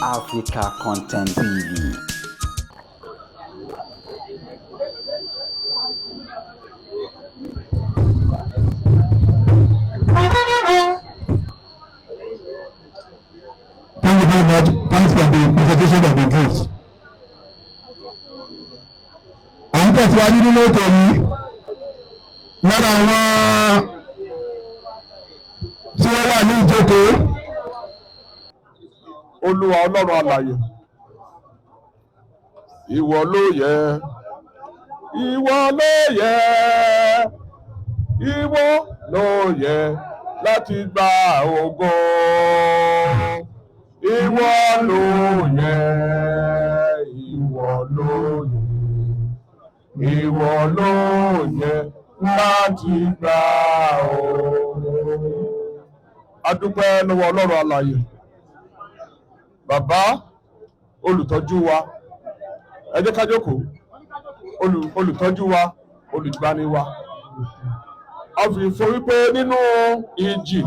Africa Content TV. Thank you very much. Thanks for the presentation of the gift. À ń tẹ̀síwájú nínú ètò yìí lára àwọn tí wọ́n wà ní ìjókòó. Olúwa Ọlọ́run alààyè, ìwọ ló yẹ, ìwọ ló yẹ, ìwọ ló yẹ láti gba ògo. Ìwọ ló yẹ, ìwọ ló yẹ, ìwọ ló yẹ láti gba ògo. A dúpẹ́ lọ́wọ́ Ọlọ́run alààyè. Bàbá olùtọ́jú wa, ẹ jẹ́ ká jókòó. Olùtọ́jú wa, olùgbani wa, a fi fún wípé nínú ìjì,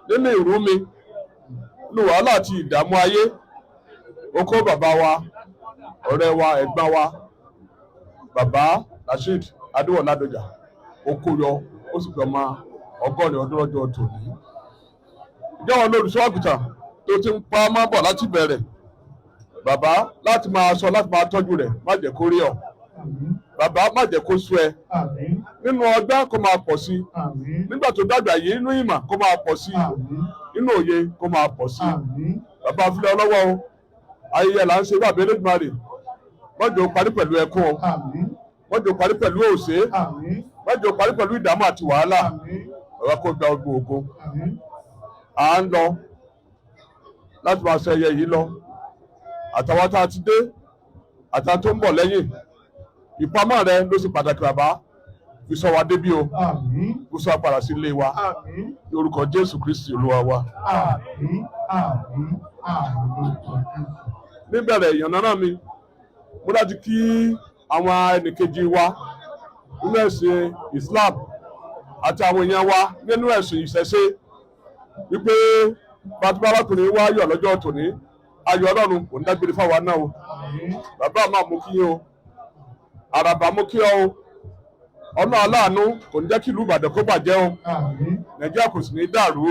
nínú ìrúmi, nínú wàhálà àti ìdààmú ayé, ó kó bàbá wa, ọ̀rẹ́ wa, ẹ̀gbọ́n wa, Bàbá Rasheed Adéwọ̀lú Ládọjà, ó kó yọ, ó sì gbọmọ 80 ọdún lọ́jọ́ tòní. Ìjọba olùṣọ́ àgùntàn tó ti ń pa má bọ̀ láti bẹ̀rẹ̀ bàbá, láti máa sọ, láti máa tọ́jú rẹ̀, má jẹ́ kó rí ọ. Bàbá, má jẹ́ kó sú ẹ. Nínú ọgbọ́n, kó máa pọ̀ sí. Nígbà tó dàgbà yìí, nínú ìmọ̀, kó máa pọ̀ sí. Nínú òye, kó máa pọ̀ sí. Bàbá afúnilẹ̀ ọlọ́wọ́ o. Ayẹyẹ là ń ṣe. Bàbá Elédùmarè, mọ́jọ́ parí pẹ̀lú ẹkún o, mọ́jọ́ parí pẹ̀lú òṣè, mọ́jọ́ parí pẹ̀lú ìdààmú àti wàhálà. Bàbá, kó gba ogun ògo. À ń lọ láti máa ṣe ẹyẹ yìí lọ, àtàwọn tá a ti dé, àtàwọn tó ń bọ̀ lẹ́yìn. Ìpamọ́ rẹ ló sì pàtàkì. Bàbá, fi sọ wa débí o, kó sọ wa padà sí ilé wa. Ní orúkọ Jésù Kristi Olúwa wa. Àmín, àmín, àmín. Níbẹ̀rẹ̀ ìyànnà náà mi, mo láti kí àwọn ẹnìkejì wa nínú ẹ̀sìn Islam àti àwọn èèyàn wa nínú ẹ̀sìn ìṣẹ̀ṣe wípé bàtúbà arákùnrin wa yọ̀ lọ́jọ́ tòní, ayọ̀ Ọlọ́run kò ní dágbére fáwa náà o. Bàbá máa mú kí yín o, àràbà mú kí ọ o. Ọ̀nà aláàánú kò ní jẹ́ kí ìlú Ìbàdàn kó bàjẹ́ o. Nàìjíríà kò sì ní dàrú.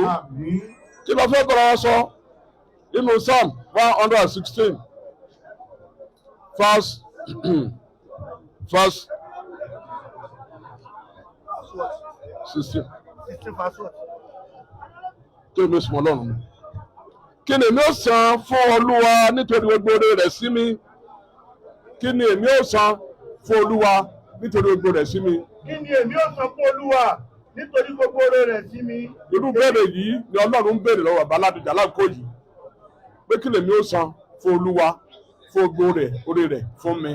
Kí ló fẹ́ bọ̀rọ̀ wá sọ nínú Psalm 116 verse 16? Kí ni sùnmọ́ Ọlọ́run mi? Kí ni èmi ó san fún Olúwa nítorí gbogbo oore rẹ̀ sí mi? Kí ni èmi ó san fún Olúwa nítorí gbogbo rẹ̀ sí mi? Kí ni èmi ó san fún Olúwa nítorí gbogbo oore rẹ̀ sí mi? Irú béèrè yìí ni Ọlọ́run ń béèrè lọ́wọ́ bàbá Ládọjà lákòókò yìí pé kí lèmi ó san fún Olúwa fún gbogbo rẹ̀, oore rẹ̀ fún mi.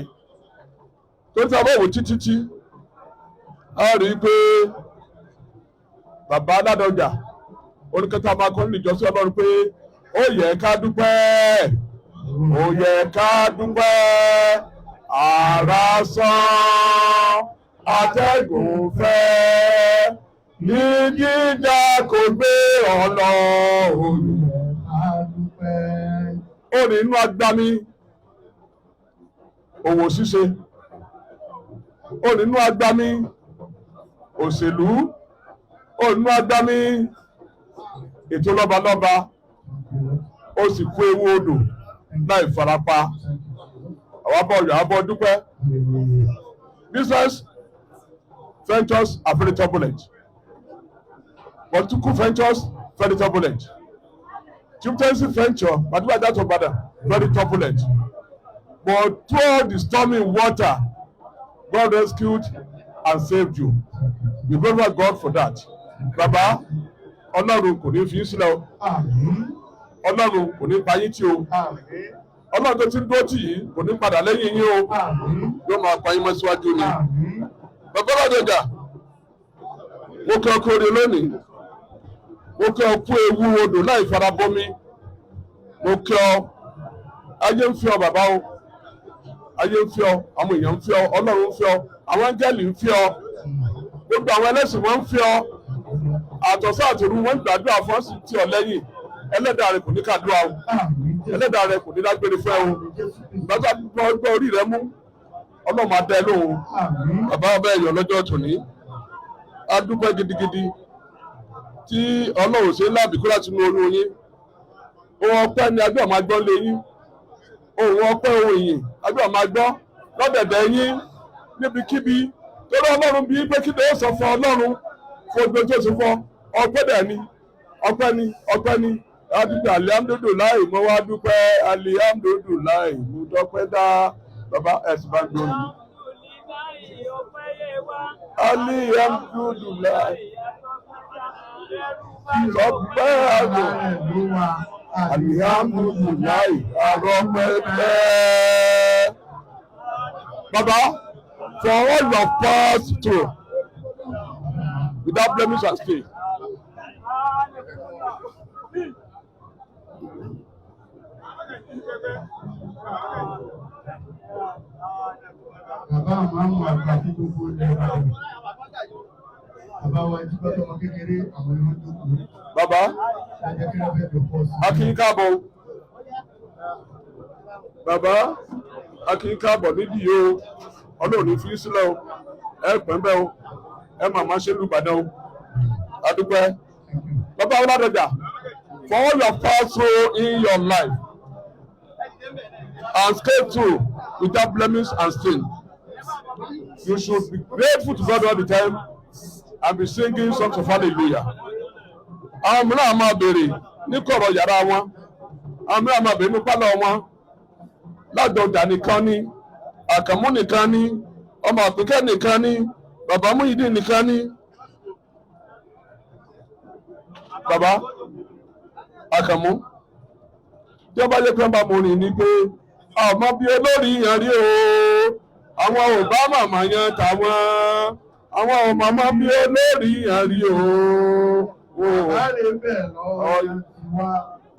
Torí tí a bá wò títí tí a rí i pé bàbá Ládọjà oníkẹta máa kọ́ nínú ìjọsìn Ọlọ́run pé ó yẹ ká dúpẹ́, ó yẹ ká dúpẹ́. Àrá sán, atẹ́gùn fẹ́, ní jíjà kò gbé Ọlọ́run. Ó ní inú agbami òwò ṣíṣe, ó ní inú agbami òṣèlú, ó ní inú agbami ètò lọ́balọ́ba, ó sì kú ewu odò láì farapa. Àwọn abọ́ ọ̀yọ́ abọ́ dúpẹ́. Business ventures are very turbulent, political ventures, very turbulent, chieftaincy venture, particularly that of Ibadan, very turbulent, but through the stormy water, God rescued and saved you. We glorify God for that. Baba, Ọlọ́run kò ní fi í sílẹ̀ o. Ọlọ́run kò ní pa yín tì o. Ọlọ́run tó ti ń dúró tì yín kò ní padà lẹ́yìn yín o. Yóò máa pa yín mọ́ síwájú ni. Bàbá Ládọjà, mo kí ọ kú orí lónìí, mo kí ọ kú ewu odò láì farabọ́mi, mo kí ọ. Ayé ń fi ọ, bàbá o, ayé ń fi ọ, àwọn èèyàn ń fi ọ, Ọlọ́run ń fi ọ, àwọn áńgẹ́lì ń fi ọ, gbogbo àwọn ẹlẹ́sìn wọn ń fi ọ. Àtọ̀sán àtòru wọn ń gbàdúrà fún ọ, sì tì ọ lẹ́yìn. Ẹlẹ́dàá rẹ kò ní kàdúrà o. Ẹlẹ́dàá rẹ kò ní dágbére fún ẹ o. Ìgbàgbọ́ gbọ́ orí rẹ mú, Ọlọ́run máa dá ẹ lóhùn. Bàbá ọbẹ̀ èèyàn lọ́jọ́ tòní, a dúpẹ́ gidigidi tí Ọlọ́run ṣe ń lábìkú láti inú oyún yín. Ohun ọpẹ́ ni agbẹ́ ọ̀ma gbọ́ lé yín, ohun ọpẹ́, ohun ìyìn agbẹ́ ọ̀ma gbọ́ lọ́dẹ̀dẹ̀ yín níbikíbi, torí Ọlọ́run bíi pé kí ló sọ fún Ọlọ́run fún ojú tó ṣe fún ọpẹ́ dẹ̀ ni, ọpẹ́ ni, ọpẹ́ ni. Adúpẹ́, alihamudulilayi, mo wá dúpẹ́, alihamudulilayi, mo dọ́pẹ́ dá. Bàbá, ẹ̀sìn bá ń gbóni. Alihamudulilayi, sọpẹ́ àgbò, alihamudulilayi, arọpẹ́pẹ́. Baba, for all your past through without blemish and stain. Bàbá àmàmù àgbà fún gbogbo ilẹ̀ Ìbàdàn. Bàbá wa jí bá tọmọ kékeré, àwọn ni wọ́n jókòó. Baba, Ẹ jẹ́ kí wọ́n fẹ́ jọ pọ̀ sí. A kí yín káàbọ̀ o. Bàbá, a kí yín káàbọ̀ nídìí o. Ọlọ́run ní fi í sílẹ̀ o. Ẹ pẹ́ ń bẹ́ o. Ẹ màmá ṣe lùbàdàn o. A dúpẹ́. Bàbá Ọládọjà, for all your past through in your life and scale through without blemish and stain. You should be grateful to God all the time and be singing songs of hallelujah. Àwọn mìíràn máa béèrè ní kọ̀rọ̀ yàrá wọn. Àwọn mìíràn máa béèrè ní pálọ̀ wọn. Ládọjà nìkan ni, Àkànmú nìkan ni, ọmọ Àpínkẹ́ nìkan ni, bàbá Múyìdín nìkan ni. Bàbá Àkànmú, tí wọ́n bá yẹ pé wọ́n bá mo rìn ní pé ọmọ bíi olórí yẹn rí o, àwọn ò bá màmá yẹn tàwọn, àwọn ò màmá bíi olórí yẹn rí o. Bàbá rẹ̀ bẹ̀ lọ́wọ́ ti wá.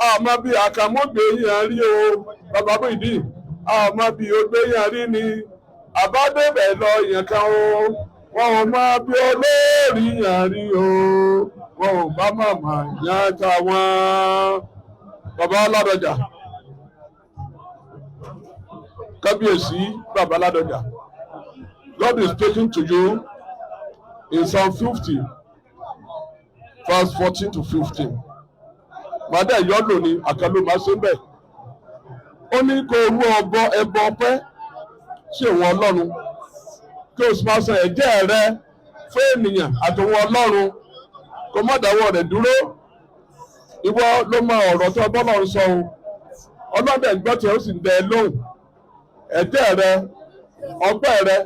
Àmọ́ bíi Àkànmú gbé yẹn rí o, bàbá Muyideen, àmọ́ bíi ó gbé yẹn rí ni àbádébẹ̀ lọ yẹn kan o, wọn ò mọ bí olórí yẹn rí o, wọn ò bá màmá yẹn tàwọn. Bàbá Ládọjà, kábíyèsí, bàbá Ládọjà, God is speaking to you in Psalm 50 verse 14 to 15. Màdá ìyọ́lò ni àkàlò máa ṣe ń bẹ̀. Ó ní kó rú ọbọ ẹbọ ọpẹ́ sí òun Ọlọ́run, kí o sì máa san ẹ̀jẹ̀ rẹ fún ènìyàn àtòun Ọlọ́run, kó má dáwọ́ rẹ̀ dúró. Ìwọ ló mọ ọ̀rọ̀ tó Ọlọ́run sọ o. Ọlọ́dẹ̀ gbọ́ tiẹ̀, ó sì ń dẹ ẹ lóhùn. Ẹ̀jẹ̀ rẹ, ọpẹ́ rẹ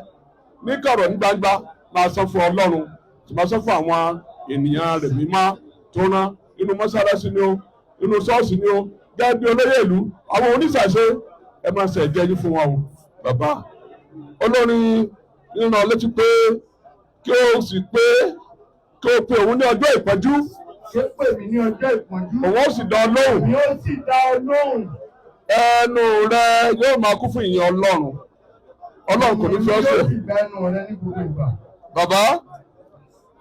ní kọ̀rọ̀, ní gbangba, máa sọ fún Ọlọ́run, sì máa sọ fún àwọn ènìyàn rẹ̀ mímọ́ tó rán. Inú mọ́sálásí ni o, inú ṣọ́ọ̀ṣì ni o, gẹ́gẹ́ bí olóyè ìlú, àwọn oníṣàṣe, ẹ máa ṣe ẹ̀jẹ̀ yín fún wọn o. Bàbá olórin ń rán létí pé kí o sì pé kí o pe òun ní ọjọ́ ìpọ́njú. Ṣé pè mí ní ọjọ́ ìpọ́njú. Òun ó sì dán ọ lóhùn. Ni ó sì dá ọ lóhùn. Ẹnu rẹ yóò máa kún fún ìyìn Ọlọ́run. Ọlọ́run kò ní fi ọ́ Yóò sílẹ̀. sì gba ẹnu rẹ ní gbogbo ìgbà. Bàbá,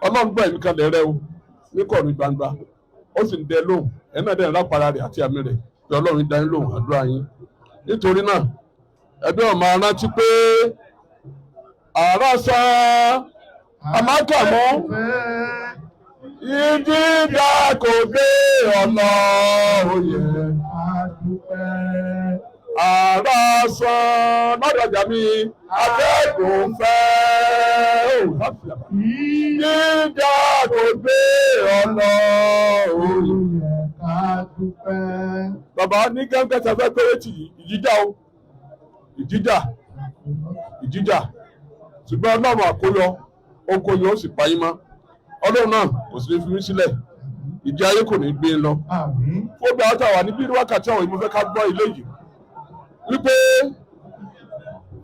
Ọlọ́run gbọ́ ẹ̀mí kalẹ̀ rẹ o ní kọ̀ọ̀nù gbangba, ó sì ń dẹ lóhùn. Ẹ̀ náà dẹ̀ ń rápara rẹ̀ àti àmì rẹ̀ pé Ọlọ́run dá yín lóhùn àdúrà yín. Nítorí náà, ẹbí ọ̀ máa rántí pé àrà san àmàkàmọ́ ìdíjà kò gbé ọ̀nà òye. Adúpẹ́. Àrà san lọ́dọ̀jà mi, atẹ́gùn fẹ́ ìdíjà kò gbé ọ̀nà òye. Adúpẹ́. Bàbá, ní gángan tí a fẹ́ péré tì yìí, ìjíjà o, ìjíjà, ìjíjà, ṣùgbọ́n Ọlọ́run àkóyọ okòyọ, ó sì pa yín mọ́. Ọlọ́run náà kò sì ní fi mí sílẹ̀. Ìdí ayé kò ní gbé e lọ. Àmín. Fún obìnrin àwọn táwa níbí ní wákàtí àwọn ìmúfẹ́ ká gbọ́ ilé yìí wípé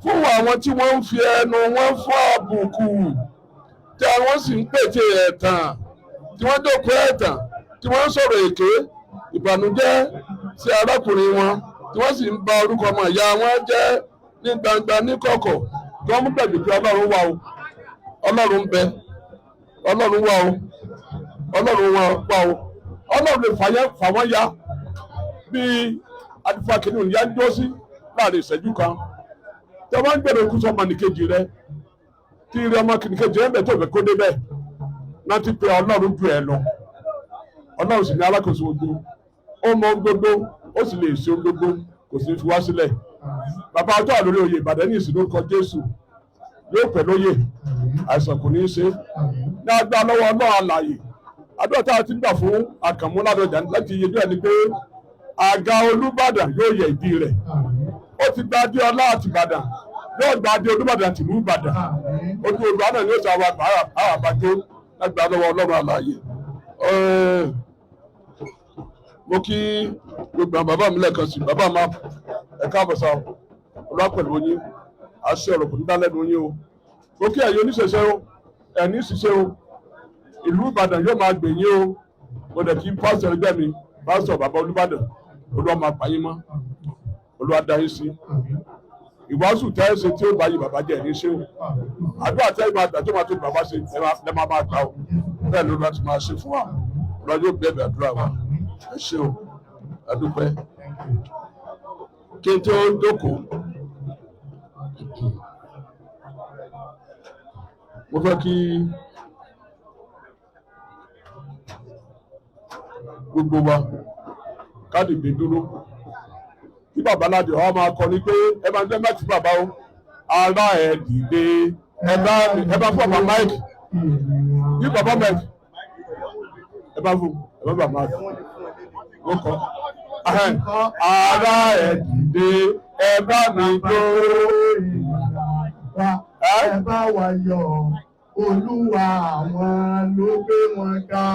fún àwọn tí wọ́n ń fi ẹnu wọn fún àbùkù, tí àwọn sì ń pète ẹ̀tàn, tí wọ́n jókòó ẹ̀tàn, tí wọ́n ń sọ̀rọ̀ èké ìbànújẹ́ sí arákùnrin wọn, tí wọ́n sì ń ba orúkọ ọmọ ìyá wọn jẹ́ ní gbangba, ní kọ̀kọ̀, tí wọ́n mú gbàgbé pé Ọlọ́run wà o, Ọlọ́run ń bẹ, Ọlọ́run wà o, Ọlọ́run wà o. Ọlọ́run lè fà wọ́n ya bíi Adífá kìnìún yá ń jó sí láàrin ìṣẹ́jú kan. Tí wọ́n ń gbèrò ikú sọmọ nìkejì rẹ, tí ire ọmọ nìkejì rẹ bẹ̀ tó fẹ́ kó débẹ̀, láti pe Ọlọ́run ju ẹ lọ. Ọlọ́run sì ní alákòóso gbogbo, ó mọ ohun gbogbo, ó sì lè ṣe ohun gbogbo, kò sì ní fi wá sílẹ̀. Bàbá ọjọ́ àlórí oyè Ìbàdàn ní ìsìn lórúkọ Jésù yóò pẹ́ lóyè, àìsàn kò ní í ṣe ní agbára lọ́wọ́ Ọlọ́run alààyè. Àdúrà tá a ti gbà fún Àkànmú Ládọjà láti yẹjú ẹ̀ ni pé àga Olúbàdàn yóò yẹ ìdí rẹ̀. Ó ti gba adé ọlá àti Ìbàdàn, yóò gba adé Olúbàdàn tìlú Ìbàdàn. Ojú olùwà náà yóò sọ àwọn àbájọ lágbára lọ́wọ́ Ọlọ́run alààyè. Mo kí gbogbo àwọn bàbá mi lẹ́ẹ̀kan sí. Bàbá ma, ẹ káàbọ̀ sá o. Olúwa pẹ̀lú yín, àṣẹ ọ̀rọ̀ kò ní dá lẹ́nu yín o. Mo kí ẹ̀yin oníṣẹ̀ṣẹ̀ o, ẹ̀ní ṣiṣẹ́ o, ìlú Ìbàdàn yóò máa gbè yín o. Mo dẹ̀ kí pásítọ̀ ẹgbẹ́ mi, pásítọ̀ bàbá Olúbàdàn. Olúwa máa pa yín mọ́, Olúwa dá yín sí. Ìwàásù tẹ́ ẹ ṣe tí ó bá yí bàbá jẹ́ ní ṣé o, àdúrà tẹ́ ẹ máa gbà tó máa tó bàbá ṣe ẹ máa máa gbà o. Bẹ́ẹ̀ ló láti máa ṣe fún wa. Olúwa yóò gbẹ̀bẹ̀ àdúrà wa. Ẹ ṣé o, àdúpẹ́. Kí n tó jókòó, mo fẹ́ kí gbogbo wa ká dìde dúró, kí bàbá ládìí ọ máa kọ ni pé ẹ máa ń gbé mẹ́tì bàbá o. Ara ẹ dìde, ẹ bá ẹ bá fún bàbá mike, ní bàbá mike, ẹ bá fún ẹ bá bàbá mike ó kọ ara ẹ dìde, ẹ bá mi jó. Ẹ bá wa yọ̀, Olúwa àwọn ló gbé wọn ga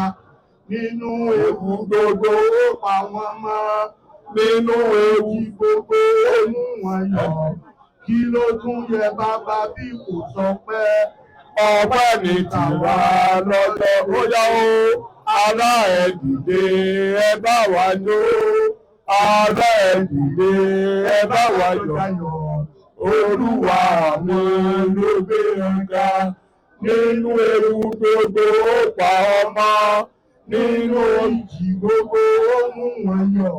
nínú ewu gbogbo, ó pa wọ́n mọ́. Nínú ewu gbogbo, ó mú wọn yọ̀. Kí ló tún yẹ bàbá bí kò sọ pé ọpẹ́ ní tiwa lọ́jọ́ ó yá o? Ara ẹ dìde, ẹ bá wa jó. Ara ẹ dìde, ẹ bá wa yọ̀. Olúwa mi ló gbé ga nínú ewu gbogbo, ó pa ọmọ nínú ìjì gbogbo, ó mú wọn yọ̀.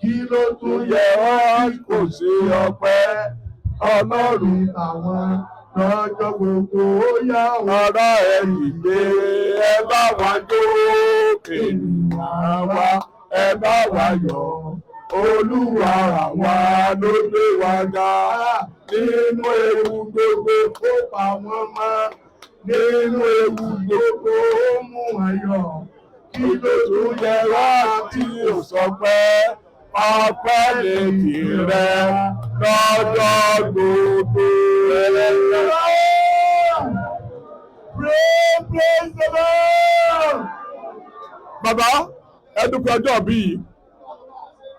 Kí ló tún yẹ ọ́ kò sí ọpẹ́ Ọlọ́run àwọn lọ́jọ́ gbogbo ó yá o? Ará ẹ dìde, ẹ bá wa jó, ènìyàn wa, ẹ bá wa yọ̀. Olúwa àwa ló gbé wa ga nínú ewu gbogbo, ó pa wọ́n mọ́ nínú ewu gbogbo, ó mú wọn yọ̀. Kí ló tún yẹ wá tí ò sọ pé ọpẹ́ lè tìrẹ lọ́jọ́ gbogbo? Praise, praise the Lord. Bàbá, ẹ dúpẹ́ ọjọ́ bí yìí,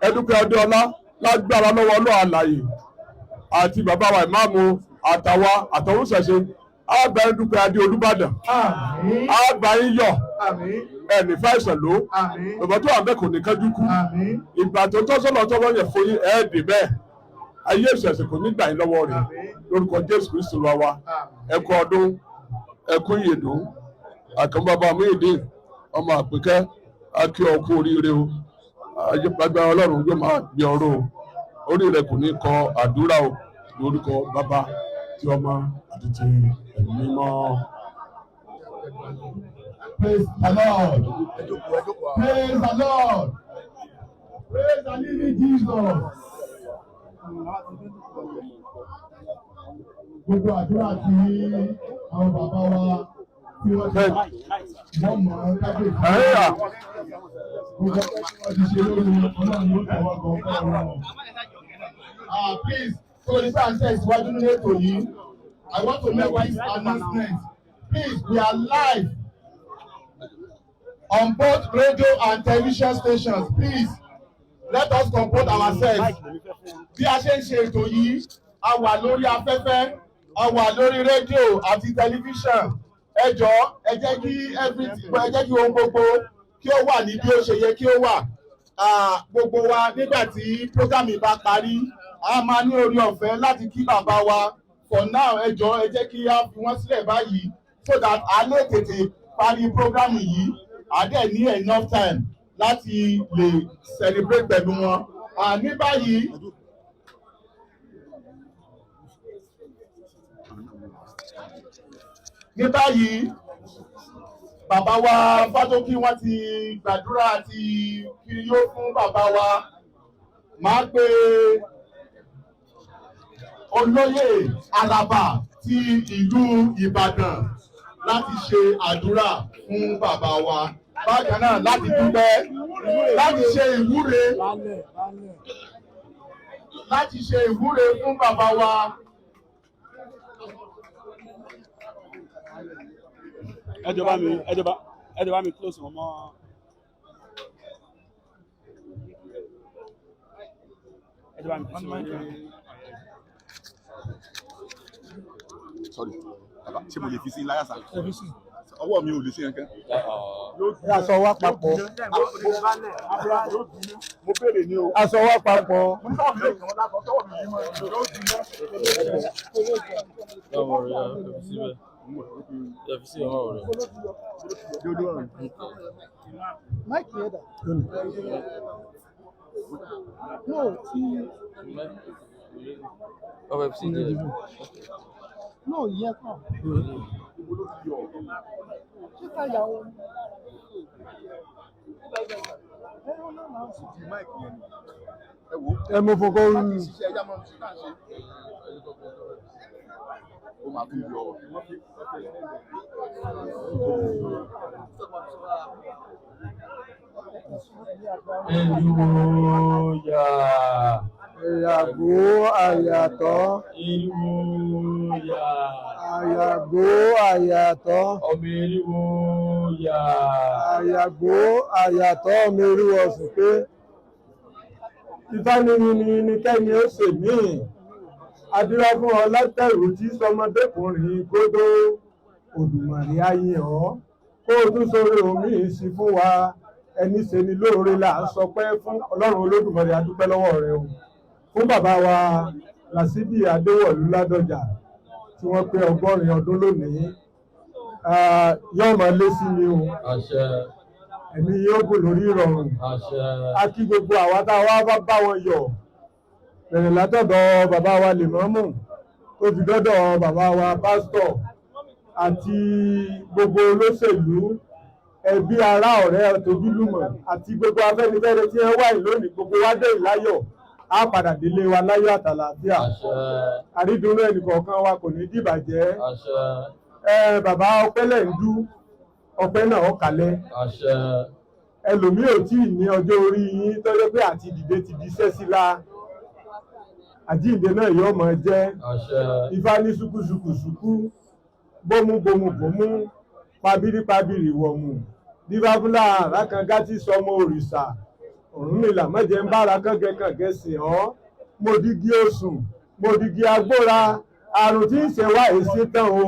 ẹ dúpẹ́ ọjọ́ ọlá. Lágbára lọ́wọ́ Ọlọ́run àlàyé àti bàbá wa ìmáàmù àtàwa àtàwọn ṣẹ̀ṣẹ̀ àgbà ń dúpẹ́ adé Olúbàdàn. Àmín. Àgbà ń yọ̀. Àmín. Ẹnì fàìsàn ló. Àmín. Bàbá tó wà bẹ́ẹ̀ kò ní kánjú kú. Àmín. Ìgbà tó tọ́ sọ́nà tọ́wọ́ yẹn fún yín, ẹ̀ dì bẹ́ẹ̀, ayé ìṣẹ̀ṣẹ̀ kò ní gbà yín lọ́wọ́ rẹ̀. Àmín. Lórúkọ Jésù Kristu Olúwa wa. Àmín. Ẹ kú ọdún, ẹ kú ìyèdún. Àkànbàbà Muyideen ọmọ Àpèkẹ́, akí ọ kú oríire o. Agbára Ọlọ́run yóò máa gbé ọrọ̀ o, orí rẹ kò ní kọ àdúrà o. Lórúkọ Bàbá, tí Ọmọ àti ti Ẹ̀mí Mímọ́. Praise the Lord. Praise the Lord. Praise the living Jesus. Gbogbo àdúrà tí àwọn bàbá wa tí wọ́n ti wọ́n mọ̀ ọ́n kábíyèsí. Ẹ̀yà. Gbogbo ọpẹ́ tí wọ́n ti ṣe lórí wọn, Ọlọ́run ló tẹ̀wọ́ gan fún wọn. Ah, please, so ní sáà ń tẹ̀síwájú nínú ètò yìí, I want to make this announcement. Please, we are live on both radio and television stations. Please, let us comport ourselves. Bí a ṣe ń ṣe ètò yìí, a wà lórí afẹ́fẹ́, a wà lórí rédíò àti tẹlifíṣàn. Ẹ jọ̀ọ́, ẹ jẹ́ kí everything, ẹ jẹ́ kí ohun gbogbo kí ó wà ní bí ó ṣe yẹ kí ó wà. Ah, gbogbo wa, nígbà tí program yìí bá parí, a máa ní orí ọ̀fẹ́ láti kí bàbá wa. For now, ẹ jọ̀ọ́, ẹ jẹ́ kí a fi wọ́n sílẹ̀ báyìí so that a lè tètè parí program yìí, a dẹ̀ ní enough time láti lè celebrate pẹ̀lú wọn. Ní báyìí, ní báyìí, bàbá wa Fátókí wọ́n ti gbàdúrà àti kiri yóò fún bàbá wa. Máa pe olóyè Àlàbà ti ìlú Ìbàdàn láti ṣe àdúrà fún bàbá wa. Bákan náà láti dúpẹ́, láti ṣe ìwúre, láti ṣe ìwúre fún bàbá wa. Ẹ jọ̀ọ́ bá mi close wọn mọ́. Ẹ jọ̀ọ́ bá mi close wọn ní. Sorry bàbá, ṣé mo lè fi sí láyà sá? Ọwọ́ mi ò lè ṣe nǹkan. Aṣọ wa papọ̀. Mo béèrè ní o. Aṣọ wa papọ̀. Mo ní sọ́wọ́ mi lè kàn wọ́n lásán, sọ́wọ́ mi yìí mọ́ yóò dùn. Don't worry, ẹ fi síbẹ̀. Ẹ fi síbẹ̀, má worry. Mic yẹn dà? No, ti Ọbẹ̀ fi sí díẹ̀. No, ìyẹn kàn. Ṣé táyà wọn? Ẹ ó náà máa ń sùn. Ẹ wò ó. Ẹ mú fọkọ. Láti ṣiṣẹ́ ẹja mọ́ ṣe náà ṣe. Ó máa tún yọ. Hallelujah. Àyàgbó àyàtọ̀. Hallelujah. Àyàgbó àyàtọ̀. Ọmọ eriwo yà. Àyàgbó àyàtọ̀ ọmọ eriwo ọ̀sùn pé ifá ní ní ní kẹ́ni ó ṣe míì adúlá fún ọ látẹ̀rù tí sọmọdékùnrin gbódó Òdùmarè ayé ọ kó o tún sórí omi sí fún wa. Ẹni ṣe ni lóore là ń sọpẹ́ fún. Ọlọ́run Olódùmarè, a dúpẹ́ lọ́wọ́ rẹ o fún bàbá wa Lásídì Adéwọ̀lú Ládọjà tí wọ́n pé 80 ọdún lónìí. Ah, yóò máa lé sí mi o. Àṣẹ. Ẹ̀mí yóò gùn lórí ìrọ̀rùn. Àṣẹ. A kí gbogbo àwa tá a wá bá bá wọn yọ̀, bẹ̀rẹ̀ látọ̀dọ̀ bàbá wa lèmọ́mù tó fi dọ́dọ̀ bàbá wa pásítọ̀ àti gbogbo olóṣèlú, ẹbí, ará, ọ̀rẹ́, tojúlùmọ̀ àti gbogbo Afẹ́nifẹ́re tí wọ́n wà yìí lónìí. Gbogbo wa dé ìláyọ̀, á padà délé wa láyọ̀ àtàlàáfíà. Àṣẹ. Àrídùnnú ẹnìkọ̀ọ̀kan wa kò ní dìbàjẹ́. Àṣẹ. Ẹ bàbá, ọpẹ́ lẹ̀ ń dú, ọpẹ́ náà ó kalẹ̀. Àṣẹ. Ẹlòmíì ò tí ì ní ọjọ́ orí yín tọ́jọ́ pé àti dìde ti di iṣẹ́ sí la. Àjíǹde náà yóò máa jẹ́. Àṣẹ. Ifá ní ṣùkúṣùkù ṣùkú, bómúbómú bómú, pabiri wọ̀mù, dífáfúlà àràkàngá tí sọmọ òrìṣà Ọ̀rúnmìlà mọ̀jẹ̀ ń bára kángan sìn ọ́. Mo dígí osùn, mo dígí agbóra, àrùn tí ń ṣe wá èsì tán o.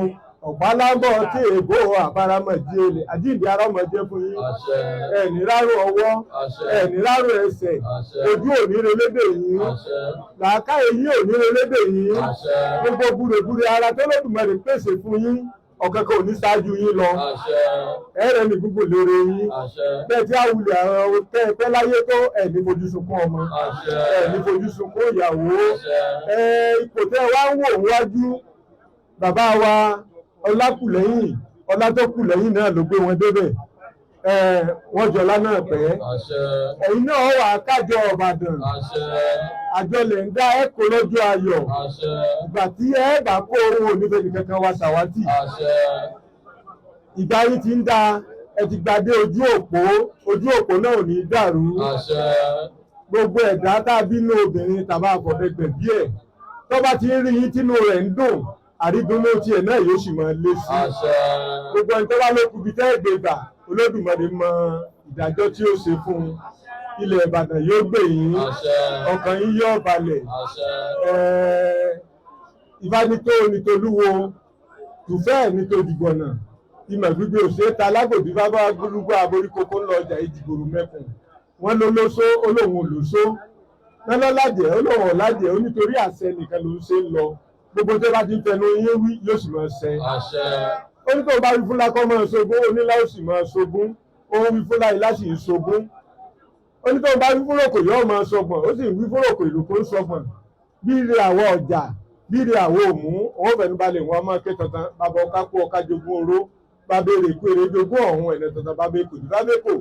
Ọ̀pá lábọ̀ tí èbó àfaramọ̀jẹ olè. Àjíǹde arọ́mọdé fún yín. Àṣẹ. Ẹ̀ní rárò ọwọ́. Àṣẹ. Ẹ̀ní rárò ẹsẹ̀. Àṣẹ. Ojú òní relédè yín. Àṣẹ. Làákàyè yín òní relédè yín. Àṣẹ. Gbogbo búrebúre ara tó Lódùmarè pèsè fún yín, ọ̀kankan ò ní ṣáájú yín lọ. Àṣẹ. Ẹ̀rẹ̀ ní gbogbo lóore yín. Àṣẹ. Bẹ́ẹ̀ tí àwùlẹ̀ àwọn tẹ́ ẹ pẹ́ láyé tó, ẹ̀ ní fojú sunkún ọmọ. Àṣẹ. Ẹ̀ ní fojú sunkún ìyàwó. Àṣẹ. Ẹ ipò tẹ́ ẹ wá ń wò wájú, bàbá wa Ọlákùlẹ́yìn, Ọlátọ́kùlẹ́yìn náà ló gbé wọn débẹ̀. Ẹ wọ́n jọlá náà pẹ́. Àṣẹ. Ẹ̀yin náà wà kájọ Ọ̀bàdàn. Àṣẹ. Àjọ lè ń dá ẹ̀kọ́ lọ́jọ́ ayọ̀. Àṣẹ. Ìgbà tí ẹ bá kó owó onífẹ̀ẹ́ nìkankan wa ṣàwátì. Àṣẹ. Ìgbà yìí ti ń da, ẹ ti gbadé ojú òpó, ojú òpó náà ò ní dàrú. Àṣẹ. Gbogbo ẹ̀dá tá a bínú obìnrin tàbá àfọ̀dẹ́gbẹ̀ bí ẹ̀ tó bá ti ń rí yín tínú rẹ̀ ń dùn, àrídùnnú tiẹ̀ náà yóò sì máa lé sí i. Àṣẹ. Gbogbo ẹni tó bá ló kú ibi tẹ́ ẹ̀ gbé gbà, Olódùmarè mọ ìdájọ́ tí ó ṣe fún un. Ilẹ̀ Ìbàdàn yóò gbè yín. Àṣẹ. Ọkàn yín yóò balẹ̀. Àṣẹ. Ìbánitó nítolúwo tùfẹ́ nítòdìgbọ̀nà ìmọ̀ gbígbé òṣèré ta alágbòdì bábá gbólúgbó aborí kókó ńlọ ọjà ìjìgbòrò mẹ́kùn wọn ló lóso, olóhùn olóso lọ́lọ́lájẹ́, olóhùn ọ̀làjẹ́, ó nítorí àṣẹ nìkan ló ń ṣe ń lọ. Gbogbo tó bá ti ń fẹnu yín wí yóò sì máa ṣẹ. Àṣẹ. Ó ní tó bá wí fúnlá kọ́ máa ṣogún, onílá ó sì máa ṣogún. Ó ń wí fúnlá ilá sì ń ṣogún. Ó ní tóun bá wí fúnròkò yóò máa sọgbọ̀n, ó sì wí fúnròkò ìlú kó ń sọgbọ̀n. Bí ire àwọ̀ ọjà, bí ire àwọ̀ òmù, òun fẹ̀nu balẹ̀ wọn máa ké tantan. Bàbá ọká kú ọká jogún oró, bàbá èrè kú èrè jogún ọ̀hún, ẹ̀nà tantan bàbá èkó ní bàbá èkó.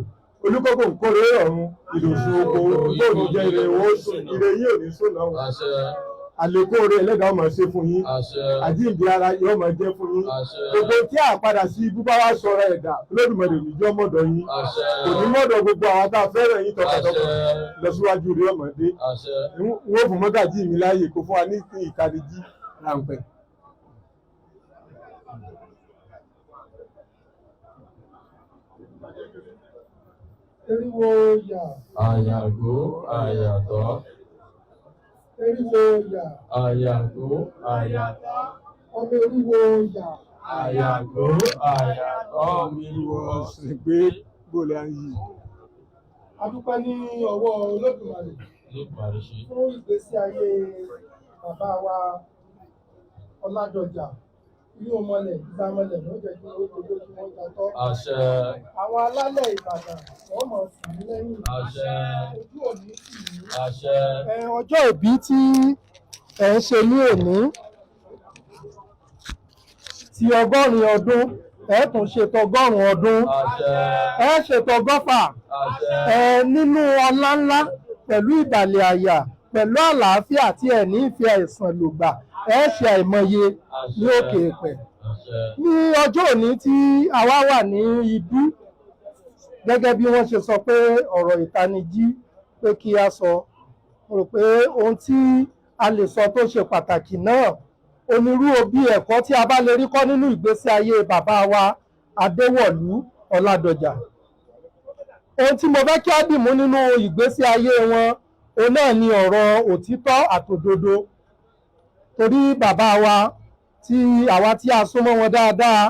Olúkókò ń kórè ọ̀run, ìlòsùn oko, bóòlù jẹ́ ire owó sùn, ire yìí ò ní sùn náà. Àlékún oore ẹlẹ́dàá ó máa ṣe fún yín, àjíǹde ara yóò máa jẹ́ fún yín. Gbogbo tí a padà sí ibú bá wá sọ̀rọ̀ ẹ̀dá, Olódùmarè níjọ́ mọ̀dọ̀ yín, kò ní mọ̀dọ̀ gbogbo àwọn tá a fẹ́ràn yín tọkàntọkàn. Lọ síwájú rí ọmọdé n ó fún mọ́gàjí mi láàyè kó fún wa ní ìkàdíjí ráńpẹ́. Eriwo yà. Àyàgó àyàtọ̀. Eriwo yà. Àyàgó àyàtọ̀. Ọmọ eriwo yà. Àyàgó àyàtọ̀ mi wọ. Ọ̀sìn pé gbòòlẹ̀ à ń yí. A dúpẹ́ ní ọwọ́ Olódùmarè Olódùmarè ṣe. fún ìgbésí ayé bàbá wa Ọládọjà. Inú ọmọlẹ̀ ìgbàmọlẹ̀ ló jẹ́ kí wọ́n gbogbo kí wọ́n jatọ́. Àṣẹ. Àwọn alálẹ̀ Ìbàdàn wọ́n mọ̀ sí i lẹ́yìn. Àṣẹ. Ojú òní sì ní. Àṣẹ. Ọjọ́ ìbí tí ẹ̀ ń ṣe ní òní ti 80 ọdún, ẹ̀ tún ṣe tọgọ́rùn-ún ọdún, Àṣẹ. ẹ̀ ṣe tọgọ́fà. Àṣẹ. Ẹ nínú ọlá ńlá pẹ̀lú ìbàlẹ̀ àyà pẹ̀lú àlàáfíà tí ẹ̀ ní fi àìsàn lògbà, ẹ ṣe àìmọye ní òkè èpẹ̀. Àṣẹ. Ní ọjọ́ òní tí àwa wà ní ibú, gẹ́gẹ́ bí wọ́n ṣe sọ pé ọ̀rọ̀ ìtanijí pé kí a sọ, mo rò pé ohun tí a lè sọ tó ṣe pàtàkì náà onírú òbí ẹ̀kọ́ tí a bá lè rí kọ́ nínú ìgbésí ayé bàbá wa Adéwọ̀lú Ọládọjà. Ohun tí mo fẹ́ kí á dìmú nínú ìgbésí ayé wọn, òun náà ni ọ̀rọ̀ òtítọ́ àtòdodo. Torí bàbá wa tí àwa tí a súnmọ́ wọn dáadáa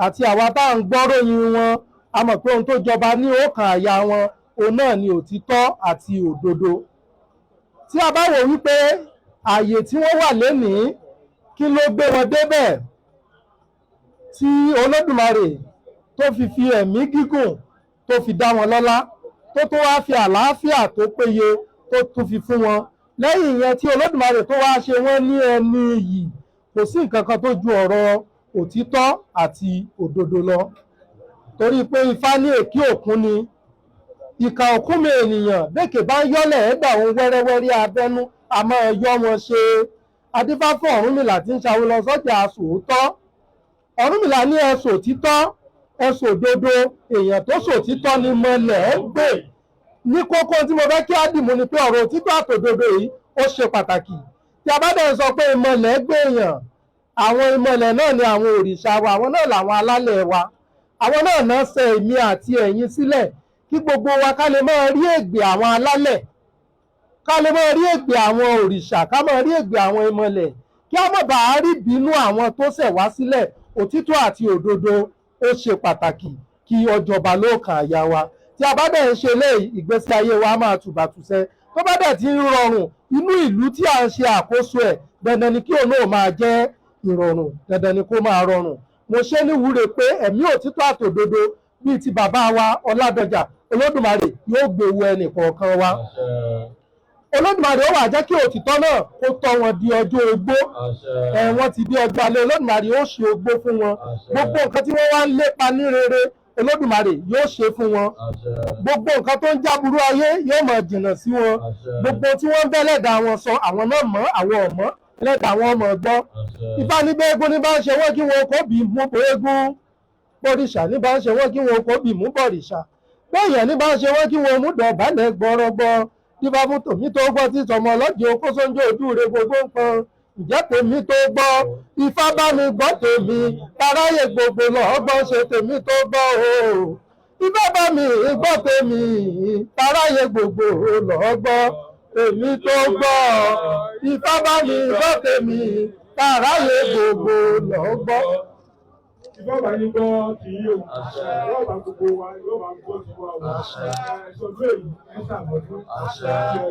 àti àwa tá à ń gbọ́ròyìn wọn, a mọ̀ pé ohun tó jọba ní ọkàn àyà wọn, òun náà ni òtítọ́ àti òdodo. Tí a bá wò wípé ààyè tí wọ́n wà lénìí, kí ló gbé wọn débẹ̀ tí Olódùmarè tó fi fi ẹ̀mí gígùn tó fi dá wọn lọ́lá, tó tó wá fi àlàáfíà tó péye tó tún fi fún wọn lẹ́yìn ìyẹn, tí Olódùmarè tó wá ṣe wọ́n ní ẹni yìí, kò sí nǹkan kan tó ju ọ̀rọ̀ òtítọ́ àti òdodo lọ. Torí pé Ifá ní èkí òkun ni ìkà òkun mi ènìyàn bẹ́ẹ̀kẹ́ bá ń yọ́lẹ̀ ẹ̀gbà òun wẹ́rẹ́wẹ́rẹ́ abẹ́nú a máa yọ́ wọn ṣe. Adífá fún Ọ̀rúnmìlà tí ń ṣàwọn lọ sọ́jà sòótọ́. Ọ̀rúnmìlà ní ẹ sòtítọ́, ẹ sòdodo, èèyàn tó sòtítọ́ ni mọlẹ̀ ń gbè. Ní kókó tí mo fẹ́ kí á dìmú ni pé ọ̀rọ̀ òtítọ́ àtòdodo yìí ó ṣe pàtàkì. Tí a bá dẹ̀ sọ pé ìmọ̀lẹ̀ gbé èèyàn, àwọn ìmọ̀lẹ̀ náà ni àwọn òrìṣà wa, àwọn náà làwọn alálẹ̀ wa, àwọn náà náà ṣe èmi àti ẹ̀yin sílẹ̀ kí gbogbo wa ká lè máa rí ègbè àwọn alálẹ̀, ká lè máa rí ègbè àwọn òrìṣà, ká máa rí ègbè àwọn ìmọ̀lẹ̀, kí á má bàa rí bínú àwọn tó ṣẹ̀ wá sílẹ̀. Òtítọ́ àti òdodo ó ṣe pàtàkì kí ọjọba lóòkàn àyà wa. Tí a bá dẹ̀ ń ṣe léyìí, ìgbésí ayé wa máa tùbàtùṣẹ. Tó bá dẹ̀ ti ń rọrùn inú ìlú tí à ń ṣe àkóso ẹ̀, dandan ni kí òun náà máa jẹ́ ìrọ̀rùn, dandan ni kó máa rọrùn. Mo ṣe níwúre pé ẹ̀mí òtítọ́ àtòdodo bíi ti bàbá wa Ọládọjà, Olódùmarè yóò gbèwò ẹnì kọ̀ọ̀kan wa. Olódùmarè ó wá jẹ́ kí òtítọ́ náà kó tọ́ wọn di ọjọ́ ogbó. Wọ́n ti di ọjọ́ alẹ́, Olódùmarè ó ṣe ogbó fún wọn. Gbogbo nǹkan tí wọ́n wá ń lépa ní rere, Olódùmarè yóò ṣe fún wọn. Gbogbo nǹkan tó ń jáburú ayé yóò máa jìnnà sí wọn. Gbogbo tí wọ́n ń bẹ́ lẹ́dàá wọn sọ, àwọn náà mọ̀, àwọn ọ̀mọ́ lẹ́dàá wọn mọ̀ gbọ́. Ifá ní bẹ́ẹ̀ eégún ní bá ń ṣe wọ́n kí wọn kó bì í mú eégún, bọ̀rìṣà ní bá ń ṣe wọ́n kí wọn kó bì mú bọ̀rìṣà, bẹ́ẹ̀yàn ní bá ń ṣe wọ́n kí wọn mú dọ̀bálẹ̀ gbọ́rọ́gbọ́. Dífá fún tòmí tó gbọ́ tí tọmọ ọlọ́jì okó sóúnjẹ ojú rẹ gbogbo nǹkan. Ǹjẹ́ tèmi tó gbọ́, Ifá bá mi gbọ́ tèmi, taráyè gbogbo lọ́gbọ́n ṣe tèmi tó gbọ́ o. Ifá bá mi gbọ́ tèmi, taráyè gbogbo lọ́gbọ́n tèmi tó gbọ́. Ifá bá mi gbọ́ tèmi, taráyè gbogbo lọ́gbọ́n. Ìfọ̀bà yín gbọ́ ti yí o. Yóò bá gbogbo wa, yóò bá gbọ́ ti wa o. Ẹ̀sọ́dún èyí, ẹ ṣàmọ́dún.